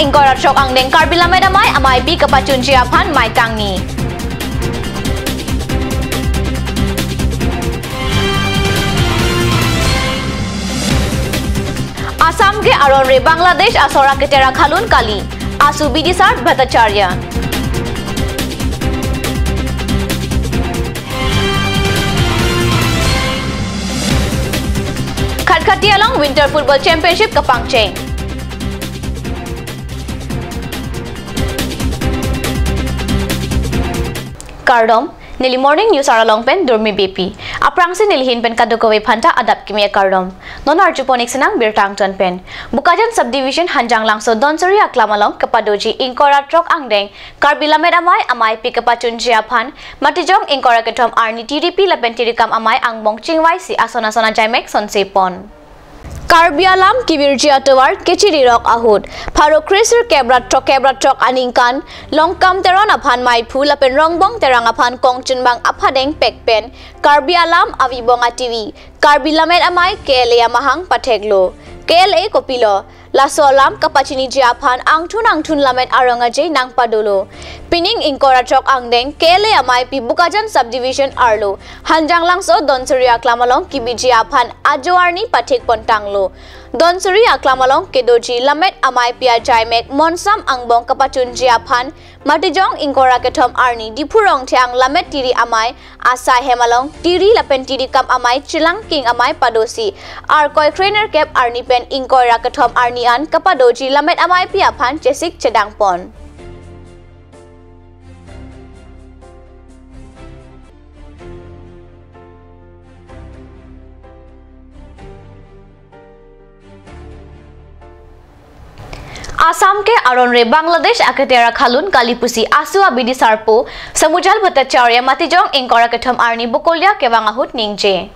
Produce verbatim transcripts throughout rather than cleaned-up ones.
Ingkoi ra throk angdeng Karbi Lammet Amei, ameipi kapachunji aphan maitangni. Assam ke aron re Bangladesh asor aketer akhalun kali, asu Bidisar Bhattacharya. Khatkhati along Winter Football Championship kapangcheng. Kardom, neli Morning News aralong pen Durmi Beypi. Aphrangsi neli ahin pen kadokave aphanta adap kimi akardom. Non arjupon ik sinang birta angton pen. Bokajan Subdivision Hanjanglangso Donsuri Aklam along kepadoji ingkoi ra throk angdeng Karbi Lammet Amei, ameipi kapachunji aphan, matijong ingkoi ra kethom arni tiripi lapen tirikam amei angbong chingvaisi ason ason ajaimek sonse pon. Karbi alam kevirji atovar kechiri rok ahut, pharo kresirkep ra throkkep ra throk aningkan, Longkam Teron aphan meiphu lapen Rongbong Terang aphan kongchunbang aphadeng pek pen, Karbi alam avibong ativi, Karbi Lammet Amei K L A amahang patheklo. K L A kopilo? Laso alam kapachiniji aphan angthun angthun lammet arong aje nangpadolo. Pining ingkoi ra throk angdeng K L A ameipi Bokajan Subdivision arlo Hanjanglangso Donsuri Aklam along kebiji aphan ajo arni pathek pon tanglo. Donsuri Aklam along kedoji Lammet Ameipi ajaimek monsam angbong kapachunji aphan, matijong ingkoi ra kethom arni Diphu Rongtheng Lammet Tiri Amei, asai hem along tiri lapen tirikam amei chelangking amei padosi, Arkoi krenerkep arni pen ingkoi ra kethom arni an kapadoji Lammet Ameipi aphan chesik chedang pon. Assam ke aron re Bangladesh aketer akhalun kali pusi asu abidi sarpo Samujal Bhattacharya matijong ingkoi ra kethom arni Bokolia kevang ahut ningje.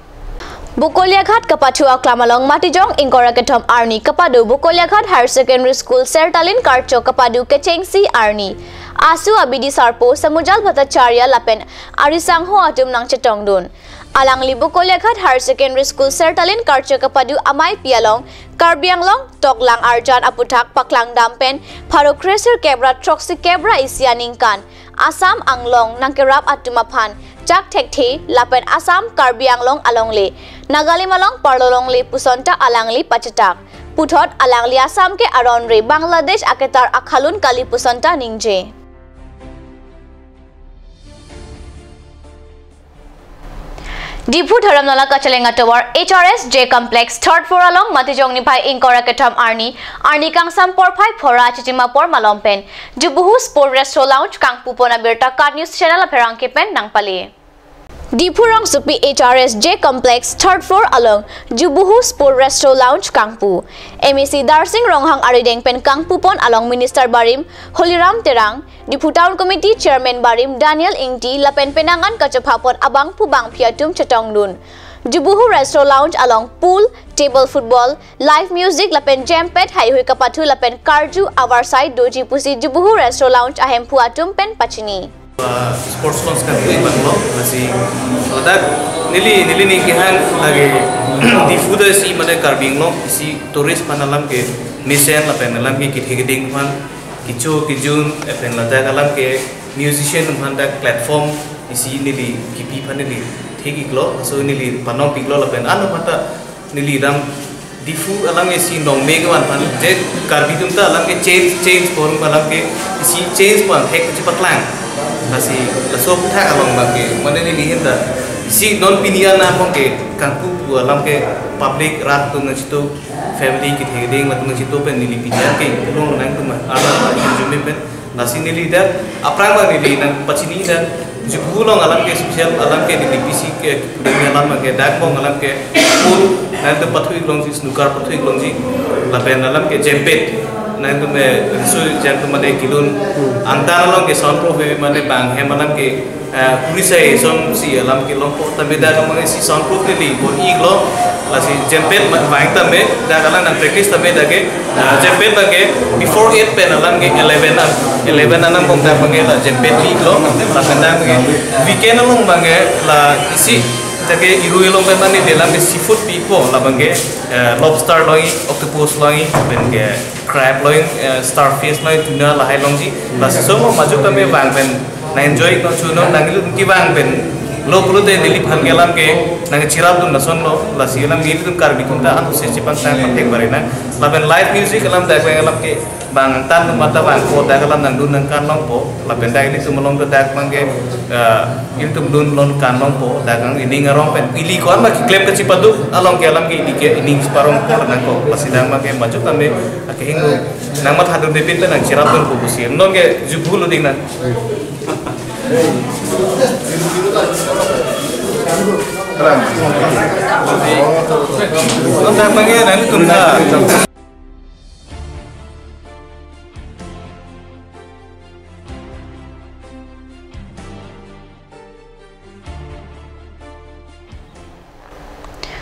Bokolia Ghat kapathu aklam along matijong ingkoi ra kethom arni kapado Bokolia Ghat Higher Secondary School Sertalin Karcho kapado kechengsi arni asu abidi sarpo Samujal Bhattacharya lapen arisangho atum nangchetongdun. Alangli Bokolia Ghat Higher Secondary School Sertalin Karcho kapado ameipi along Karbi Anglong toklang arjan aputhak paklangdam pen pharo kresirkep ra throksikep ra isi aningkan Assam anglong nangkerap atum aphan chak thekthe lapen Assam Karbi Anglong alongle Nagalim along parlolongle pusonta alangli pachetak. Puthot alangli Assam ke aron re Bangladesh aketer akhalun kali pusonta ningje. Diphu Dharamnaila kacheleng atovar H R S J Complex third floor along matijong niphai ingkoi ra kethom arni, arni kangsam porphai phora achitima apor malom pen Jubuhu Sport Restaurant Lounge kangpupon abirta KAT News Channel apherangke pen nangpale. Diphu rongsopi H R S J Complex third floor along Jubuhu Sport Restaurant Lounge kangpu. M A C Darsing Ronghang arideng pen kangpupon along Minister barim Holiram Terang, Diphu Town Committee Chairman barim Daniel Ingti lapen penang an kachephapon abangphu bangphi atum chetongdun. Jubuhu Restaurant Lounge along pool, table football, live music lapen jempet haihui kapathu lapen karju avarsai doji pusi Jubuhu Restaurant Lounge ahemphu atum pen pachini. Uh, sports launch kan tui banglo, lasi ladak neli, neli ning kehang lagi Diphu da isi mane Karbi Anglong isi tourist aphan alam ke mesen lapen alam ke kethe keding aphan kecho kejun lapen ladak alam ke musician aphan dak platform isi neli kipi aphan neli thek-iklo, so neli panong piklo lapen ano aphan ta neli ram Diphu alam ke isi nongme kevan aphan je Karbi atum ta alam ke change, change forum alam ke isi change aphan thek chepaklang. Lasi laso aputhak along abang ke mane neli ahin ta isi non pini an aphan ke kangpu pu alam ke public rat atum nangcheto, family kethe keding latum nangcheto pen neli pini an ke pulong nangtum alam jumi pen lasi neli dak aphrang abang neli nangpachini dak Jubuhu along alam ke special alam ke neli P C ke kudang alam ke dak abang alam ke pool nangtum pathu-ik longji, snooker pathu-ik longji lapen alam ke jempet nangtum eh riso jempet mane kelun angtan along ke soundproof mane bang hem alam ke eh, kuri sai som si alam ke longpo, tapi dak abang isi soundproof neli bor-iklo, lasi jempet ma-, main tame, dak alam nang practice tame dak ke, eh, jempet dak ke before eight pen alam ke eleven an, eleven an abang dak abang ke la jempet bi-iklo, lapen dak ke weekend along abang ke la isi dak ke irui along pen mane dalam ke seafood pipo, la abang ke, eh, lobster longji, octopus longji, pen ke Crab loi, eh, starfish loi, tuna lahai longji. Lasi so mo majok kami vang pen nang enjoy iknon chunon, nang ilitum kevang pen lo pulote neliphan ke alam ke nang chirap dun lason lo. Lasi alam ke ilitum Karbi atum ta antusias chepangthang pathek bare nang. Lapen live music alam dak alam ke bang tan atum mata bang ko dak alam nangdun nangkan longpo. Lapen dak ilitum along ke dak abang ke, eh, ilitum dun longkan longpo. Dak ang ining arong pen ili ko-an ma keklem kachipaduk along ke alam ke ili ke ining chiparong ko nangkok. Lasi dak abang ke majok kami akehingno nang mathadun depin pen nang chirap dunpo pusi. Non ke jubhu lo ding nang. Non dak abang ke nangtum ta.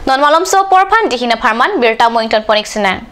Non malomso apor aphan dihina pharman birta mo ington ponik sinang.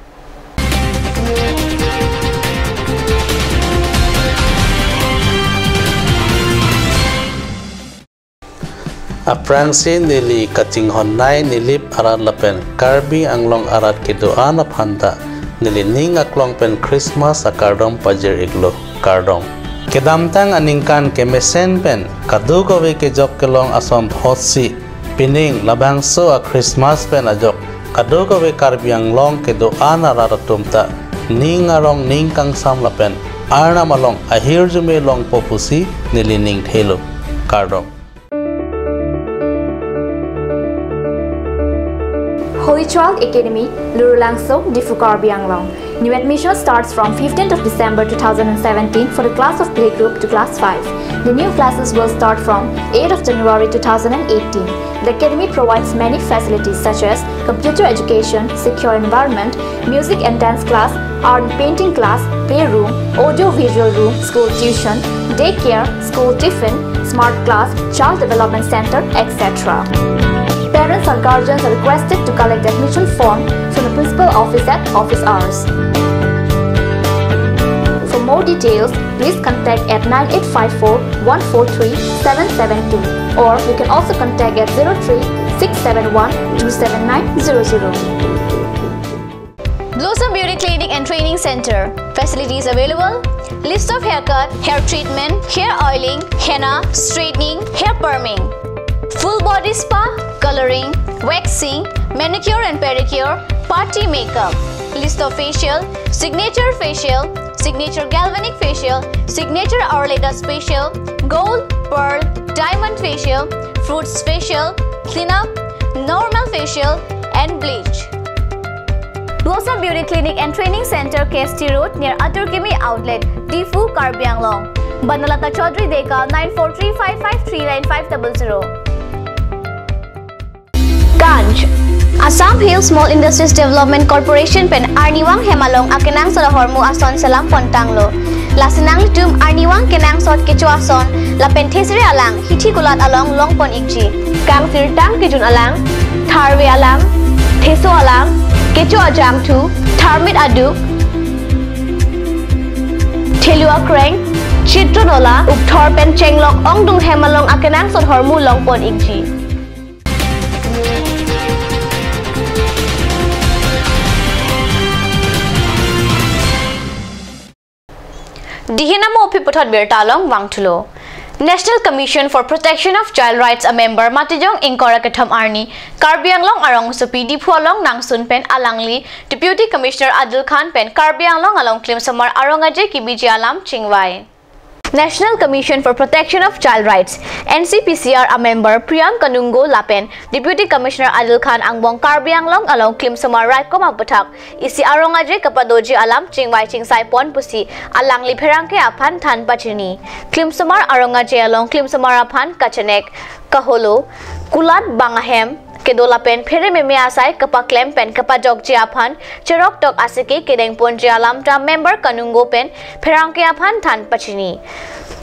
Aphrangsi neli kachinghonnei Nilip arat lapen Karbi Anglong arat kedo-an aphan ta neli ning aklong pen Christmas akardom pajir iklo, kardom. Kedamtang aningkan kemesen pen kadokave kejok kelong ason thotsi pining labangso a Christmas pen ajok kadokave Karbi Anglong kedo-an arat atum ta ning arong ning kangsam lapen Arnam along ahirjume longpo pusi neli ning thelo, kardom. Holy Child Academy, Lurulangso, Diphu, Karbi Anglong. New admission starts from fifteenth of December two thousand seventeen for the class of playgroup to class five. The new classes will start from eighth of January two thousand eighteen. The academy provides many facilities such as computer education, secure environment, music and dance class, art and painting class, playroom, audio visual room, school tuition, daycare, school tiffin, smart class, child development center, et cetera. Parents or guardians are requested to collect admission form from the principal office at office hours. For more details, please contact at nine eight five four one four three seven seven two, or you can also contact at zero three six seven one two seven nine zero zero. Blossom Beauty Clinic and Training Center. Facilities available: list of haircut, hair treatment, hair oiling, henna, straightening, hair perming, full body spa, coloring, waxing, manicure and pedicure, party makeup, list of facial, signature facial, signature galvanic facial, signature Arleta facial, gold, pearl, diamond facial, fruits facial, cleanup, normal facial, and bleach. Blossom Beauty Clinic and Training Center, K S T Road, near Atur Kimi Outlet, Diphu, Karbi Anglong. Banalata Chaudhary Deka, nine four three five five three nine five double zero. Ganj. Assam Hill Small Industries Development Corporation pen arnivang hem along akenangsot ahormu ason selam pontanglo. Lasi nanglitum arnivang kenangsot kecho ason lapen thesere alang hithi kulat along longpon ikji. Kangsirtang kejun alang, tharve alang, theso alang, kecho ajangthu, tharmit aduk, thelu akreng, chitron ola, ukthor pen chenglok ongdung hem along akenangsot ahormu longpon ikji. Dihina mo aphi puthot birta along vangthulo. National Commission for Protection of Child Rights a member Matijong ingkoi ra kethom arni Karbi Anglong arongsopi Diphu along nangsun pen alangli Deputy Commissioner Adil Khan pen Karbi Anglong along klimsomar arong aje kebiji alam chingvai. National Commission for Protection of Child Rights, N C P C R a member Priyam Kanungo lapen Deputy Commissioner Adil Khan angbong Karbi Anglong along klimsomar raikom aputhak isi arong aje kapadoji alam chingvai chingsai pon pusi alangli pherangke aphan than pachini. Klimsomar arong aje along klimsomar aphan kachenek, kaholo, kulat bang ahem kedo lapen phere meme asai kapaklem pen kapajokji aphan cherok tok asike kedeng ponji alam ta member Kanungo pen pherangke aphan than pachini.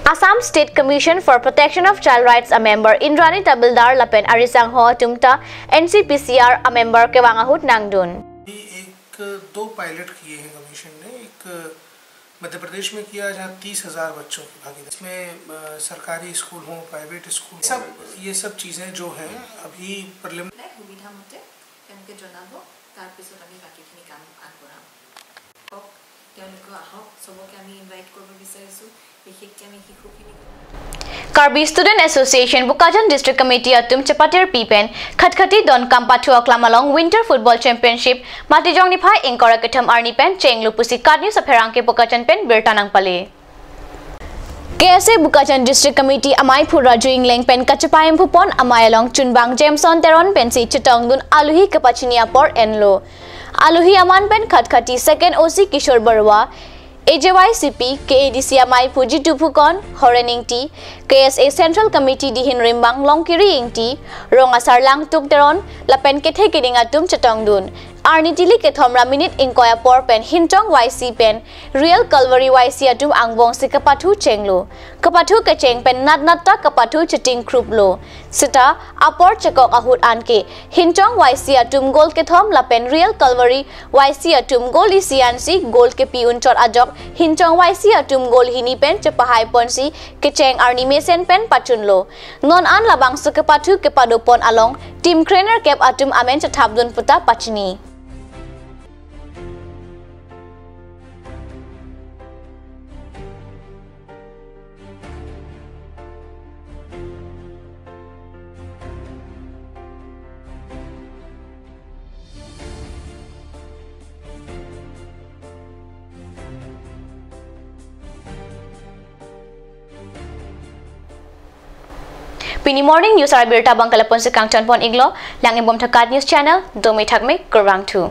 Assam State Commission for Protection of Child Rights a member Indrani Tabildar lapen arisangho atum ta N C P C R a member kevang ahut nangdun. एक दो पायलट किए हैं कमीशन ने। एक मध्य प्रदेश में किया, जहाँ तीस हज़ार बच्चों की भागीदारी, इसमें, अ, सरकारी स्कूल हों, प्राइवेट स्कूल, सब, ये सब चीज़ें जो हैं, अभी प्रिलिम- সুবিধা মতে তেওঁলোকে জনাব, তাৰ পিছত আমি বাকীখিনি কাম আগবঢ়াম। কওক। তেওঁলোকে আহক, চবকে আমি ইনভাইট কৰিব বিচাৰিছোঁ, বিশেষকৈ আমি শিশুখিনিক। Karbi Student Association Bokajan District Committee atum chepatirpi pen Khatkhati Donkam Pathu Aklam along Winter Football Championship Matijong niphai ingkoi ra kethom arni pen chenglo pusi KAT News apherangke Bokajan pen birta nangpale. K S A Bokajan District Committee amei phu Raju Ingleng pen kachepaimphupon amei along chunbang Jameson Teron pensi chetongdun aluhi kepachini apor enlo. Aluhi aman pen Khatkhati Second O C Kishore Barua, A J Y C P, K A D C amei phu Jitu Phukon, Horen Ingti, K S A Central Committee dihin rimbang Longkiri Ingti, Rong Asar Langtuk Teron, lapen kethe keding atum chetongdun. Arni tili kethom ra minute ingkoi apor pen Hinchong Y C pen Real Calvary Y C atum angbongsi kepathu chenglo. Kepathu kecheng pen nat nat ta kepathu cheting kruplo. Seta apor chekok ahut anke Hinchong Y C atum goal kethom lapen Real Calvary Y C atum goal isi ansi goal kepi unchot ajok Hinchong Y C atum goal hini pen chepahaiponsi kecheng arni mesen pen pachunlo. Non an labangso kepathu kepadopon along team krenerkep atum amen chethapdun puta pachini. Pini morning news arat birta abang ke lapu-ansi kangtonpon iklo, lang-imbom tha KAT News channel, dome thakme, kurvangthu.